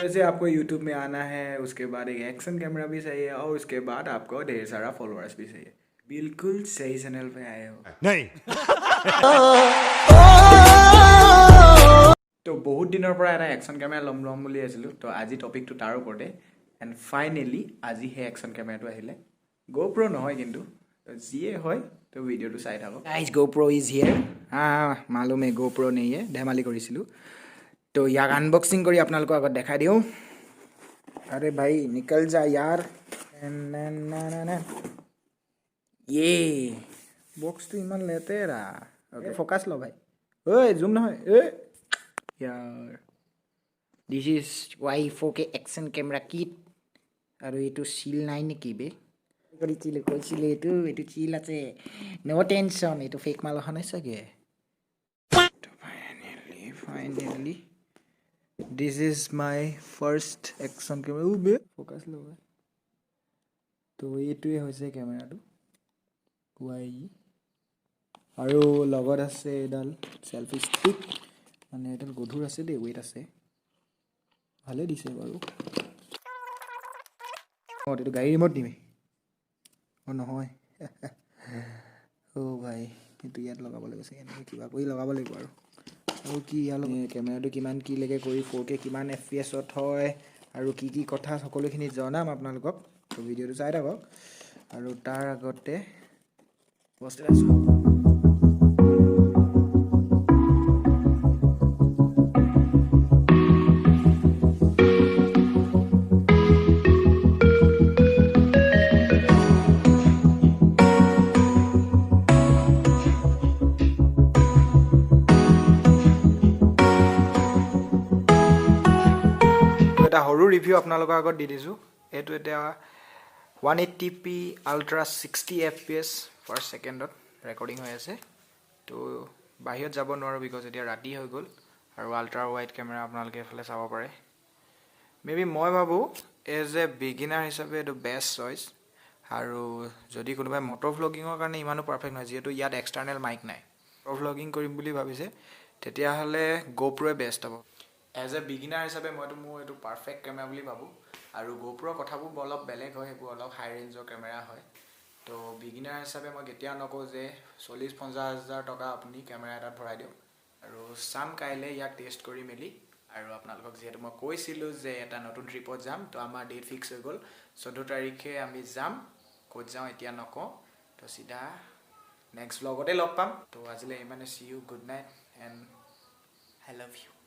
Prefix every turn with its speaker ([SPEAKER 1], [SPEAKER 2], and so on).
[SPEAKER 1] जैसे आपको यूट्यूब में आना है, उसके बाद एक एक्शन कैमरा भी चाहिए और उसके बाद आपको ढेर सारा फॉलोअर्स भी चाहिए। बिल्कुल सही चैनल पे आए हो।
[SPEAKER 2] नहीं।
[SPEAKER 1] তো বহুত দিনৰ পৰা এটা একশ্যন কেমেৰা ল'ম ল'ম বুলি আছিলোঁ। তো আজি টপিকটো তাৰ ওপৰতে। এণ্ড ফাইনেলি আজি সেই একশ্যন কেমেৰাটো আহিলে। গ'প্ৰ' নহয় কিন্তু, তো যিয়ে হয়, তো ভিডিঅ'টো চাই থাকক। Guys, GoPro is here. হা, मालूम है গ'প্ৰ' नहीं है, ধেমালি কৰিছিলোঁ। তো ইয়াক আনবক্সিং কৰি আপোনালোকৰ আগত দেখাই দিওঁ। अरे भाई, निकल जा यार। ইয়ে, বক্সটো ইমান লেতেৰা। অ'কে, ফ'কাছ ল ভাই। ঐ, জুম নহয় ঐ ইয়াৰ। This is Y 4K action camera kit. আৰু এইটো চিল নাই নেকি বে? কৰিছিলোঁ, কৈছিলোঁ, এইটো চিল আছে। ন' টেনশ্যন, এইটো ফেক মাল অহা নাই চাগে। Finally, this is my first action camera. Bay, focus ল। তো এইটোৱে হৈছে কেমেৰাটো ৱাই। আৰু লগত আছে এডাল চেল্ফি ষ্টিক। মানে এডাল গধুৰ আছে দেই, ৱেইট আছে, ভালেই দিছে বাৰু। অঁ, এইটো গাড়ী ৰিম'ট দিমেই। অঁ নহয়, অ' ভাই, এইটো ইয়াত লগাব লাগিব চাগে। এনেকৈ কিবা কৰি লগাব লাগিব। আৰু কি ইয়াৰ লগত কেমেৰাটো কিমান কি লৈকে কৰি 4K কিমান এফ পি এছত হয় আৰু কি কি কথা, সকলোখিনি জনাম আপোনালোকক। তো ভিডিঅ'টো চাই থাকক। আৰু তাৰ আগতে বস্তু এটা চাওক। এটা সৰু ৰিভিউ আপোনালোকৰ আগত দি দিছোঁ। এইটো এতিয়া 1080p ultra 60 FPS per ছেকেণ্ডত ৰেকৰ্ডিং হৈ আছে। তো বাহিৰত যাব নোৱাৰোঁ, because এতিয়া ৰাতি হৈ গ'ল। আৰু আল্ট্ৰা ৱাইড কেমেৰা আপোনালোকে এইফালে চাব পাৰে। মে বি মই ভাবোঁ, এজ এ বিগিনাৰ হিচাপে এইটো বেষ্ট চইচ। আৰু যদি কোনোবাই মটৰ ভ্লগিঙৰ কাৰণে ইমানো পাৰফেক্ট নহয়, যিহেতু ইয়াত এক্সটাৰ্নেল মাইক নাই, মটৰ ভ্লগিং কৰিম বুলি ভাবিছে, তেতিয়াহ'লে গ'প্ৰ'য়ে বেষ্ট হ'ব। এজ এ বিগিনাৰ হিচাপে মইতো মোৰ এইটো পাৰফেক্ট কেমেৰা বুলি ভাবোঁ। আৰু গ'প্ৰ'ৰ কথাবোৰ অলপ বেলেগ হয়, সেইবোৰ অলপ হাই ৰেঞ্জৰ কেমেৰা হয়। তো বিগিনাৰ হিচাপে মই কেতিয়াও নকওঁ যে 40-50 হাজাৰ টকা আপুনি কেমেৰা এটাত ভৰাই দিয়ক। আৰু চাম কাইলৈ ইয়াক টেষ্ট কৰি মেলি। আৰু আপোনালোকক যিহেতু মই কৈছিলোঁ যে এটা নতুন ট্ৰিপত যাম, তো আমাৰ ডেট ফিক্স হৈ গ'ল। 14 তাৰিখে আমি যাম। ক'ত যাওঁ এতিয়া নকওঁ। তো চিধা নেক্সট ব্লগতে লগ পাম। তো আজিলৈ ইমানে। See you, good night and I love you.